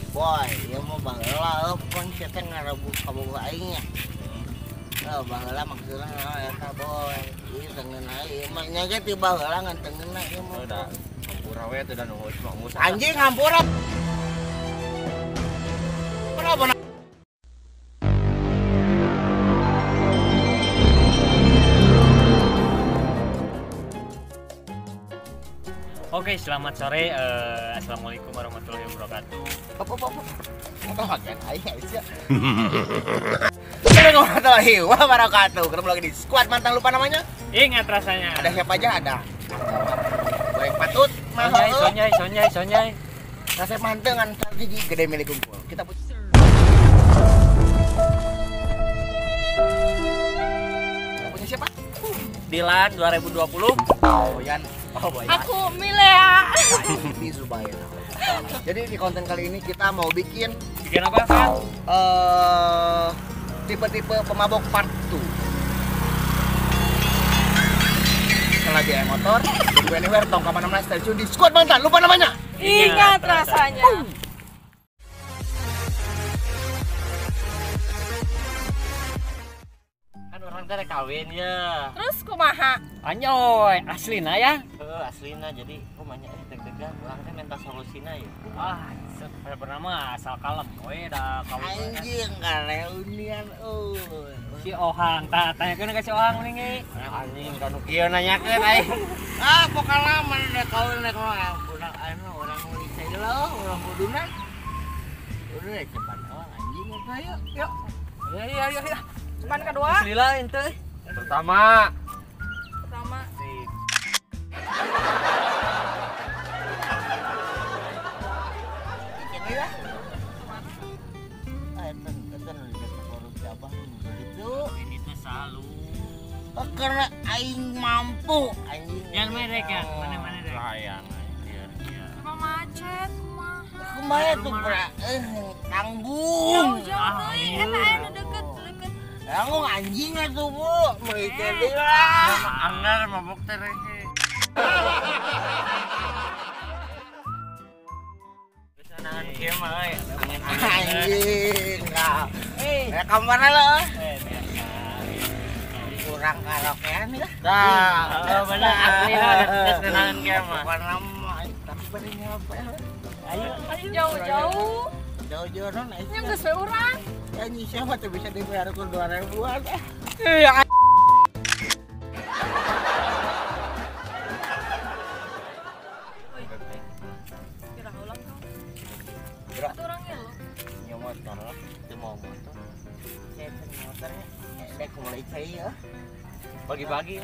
Boy, ieu mah baheula eueuh sia teh ngarebut kabogoh aing nya. Heuh, baheula maksudna eta boy. Ieu teu ngeunah ieu mah nya ge ti baheula ngan teu ngeunah ieu mah. Udah, hampura we teh da nuhun mah geus. Anjing hampura. Kenapa? Oke, selamat sore. Assalamualaikum warahmatullahi wabarakatuh. Apa? Apa bagian aing ya? Assalamualaikum warahmatullahi wabarakatuh. Ketemu lagi di Squad Mantan Lupa namanya. Ingat rasanya. Ada siapa aja? Ada. Goreng patut, Sonyai, sonyai, sonyai. Kasep mantengan strategi gede milik kumpul. Kita punya siapa? Dilan 2020. Boyan. Oh, Boyan. Aku Milea. Siti Zubair. Jadi di konten kali ini kita mau bikin apa, Kang? Tipe-tipe pemabok part 2. Setelah dia motor, tunggu anywhere, tong kamar 16 stasiun di Squad Mantan. Lupa namanya. Ingat rasanya. Kan orang teh kawin ya. Terus kumaha? Anjoy, aslina ya? Heeh, aslina. Jadi kumanya deg-degan urang teh minta solusina ya. Ah, bernama asal kalem we da kawin. Anjing kareunian euy. Si Ohang, tah tanyakeun ka si Ohang nih ge. Anjing kanu kieu nanyakeun aing. Ah, pokokna mana rek kawin rek mah urang anu urang meuli cai leuh, urang kuduna. Udah cepat awang anjing eta yuk. Yuk. Iya iya iya. Cuman kedua? Lila ente. Pertama. Pertama. Ini lah. Ah, eta nu korupsi abah begitu. Ini teh salu. Oh, karena aing mampu anjing. Yang merek ya, mana-mana deh. Sayang anjir. Apa macet kumaha? Kumaha tuh, Bra? Tanggung. Jauh-jauh teuing eta aya nu deket-deket. Tanggung anjing atuh, Bu. Meuli teh lah. Anggar mabok teh reke. Geus nangan kieu mah euy. Anjing. Eh, kamana lo? Biasa. Kurang karaokean lah. Tah, bener aslina geus nangan kieu mah. Pokokna tapi bari nyapa ya. Ayo, jauh-jauh. Jauh-jauh non aing. Nya geus we urang. Anjing siapa tuh bisa dibayar ku 2000-an. Iya. Kira ulang tuh. Kira. Itu orangnya lo. Nya motor lah, itu mau motor. Saya motornya. Saya mulai cai ya. Pagi-pagi.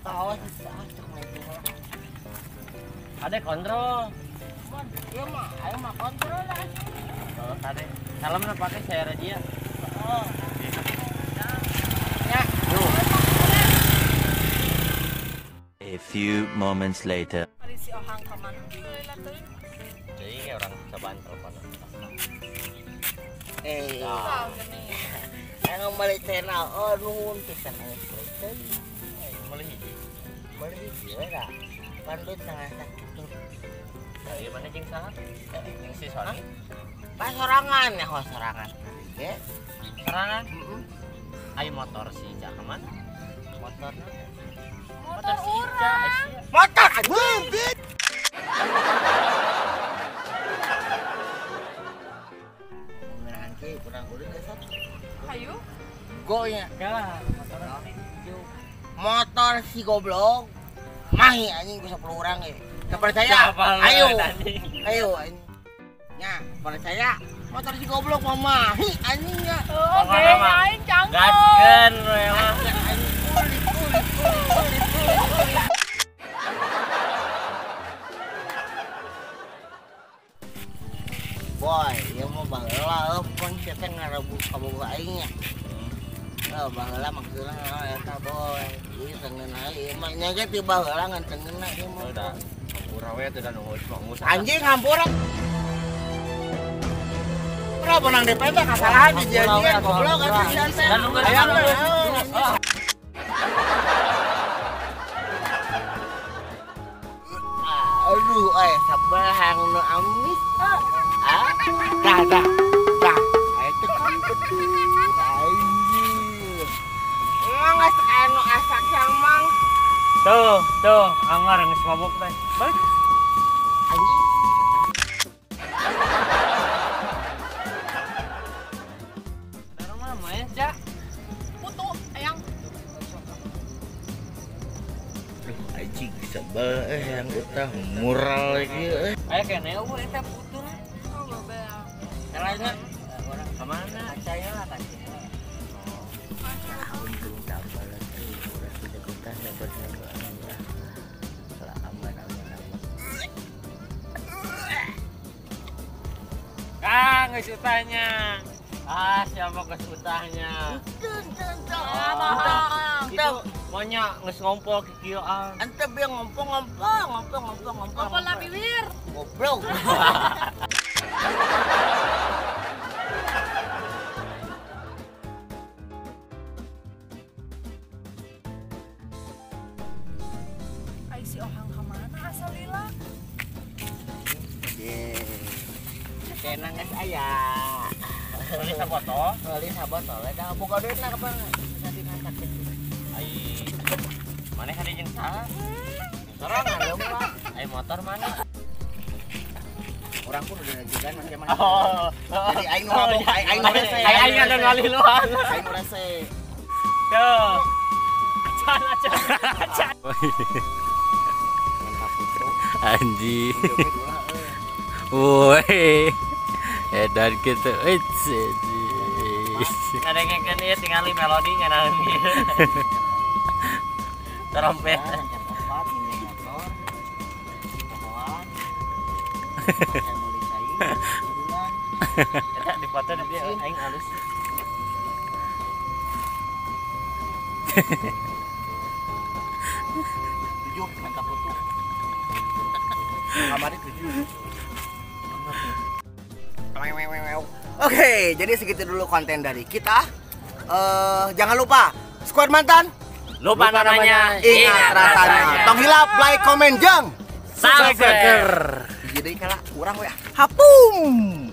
Tahu sih, cek naik lah. Ada kontrol. Iya mah, ayo mah kontrol lah. Oh, tadi. Salamnya pakai saya razia. Oh. Ya. A few moments later. Ari si Ohang ka mana? Lila teuing. Jadi orang cobaan telepon. Eh. Yang balik channel, oh nuhun pisan aing balik. Meuli hiji. Meuli hiji we da. Pandut tengah sakit tuh. Ieu mana jeung saha? Jeung si Sony. Pas sorangan ya, ho sorangan. Ge. Sorangan? Heeh. Ayo motor si Ica ka mana? Motorna. Motor si Ica. Motor anjing. Ngeunaan ki kurang ulin geus. Hayu. Go nya. Kalah motor hijau. Motor si goblok. Mahi anjing ku 10 orang ge. Teu percaya? Ayo. Ayo anjing. Nya, percaya motor si goblok mah mahi anjing nya. Oh, oke, aing canggung. Gaskeun we mah. Ulit ulit ulit ulit. Boy, ieu mah baheula eueuh sia teh ngarebut kabogoh aing nya. Heuh, baheula maksudna eta boy. Ieu teu ngeunah ieu mah nya ge ti baheula ngan teu ngeunah ieu mah. Udah, hampura we teh da nuhun mah geus. Anjing hampura. Bro, menang DP teh kasalahan dijadian goblok atuh sia teh. Aduh, sabar hang nu amis. Ah, Tah tah. Tah. Ayo tekan betul. Anjir. Emang geus anu asak mang. Tuh, tuh, anggar geus mabok teh. Balik. Anjing. Darah main, Ja. Putu, ayang. Anjing sebel yang utah mural lagi. Aya kene eueuh eta putu. Oh, bebel. Caranya orang kemana? Acaya lah tadi. Untung tambah lagi udah tidak utah dapat aman aman aman. Kang geus utahnya. Ah, siapa geus utahnya? Itu monya geus ngompol kikieuan. Ente bieu ngompol ngompol ngompol ngompol ngompol. Ngompol lah bibir. Goblok. Ai si Ohang kemana asal lila? Tenang geus aya. Beli sabotol, beli sabotol. Eta boga duitna kapan? Dina sakit. Ai mana hade jeung saha? Sorangan leumpang. Ai motor mana? Orang pun udah ngajikan masih mana. Oh. Jadi aing nu mabok, aing nu rese. Aing ada ngaliluan. Aing nu rese. Tuh. Acan acan. Acan. Mantap putu. Anjing. Woi. Edan gitu. Eits. Ngadengkeun ieu tingali melodi nganaeun ieu. Trompet. Jam 4 minjem motor. Tokoan. Meuli cai. Eta dipoto di dieu aing alus. Tujuh mantap putu. Kamari 7. Oke, jadi segitu dulu konten dari kita. Jangan lupa squad mantan lupa namanya, ingat rasanya. Tong hilap like, komen, jeng subscribe. Jadi kalah kurang we. Hapum.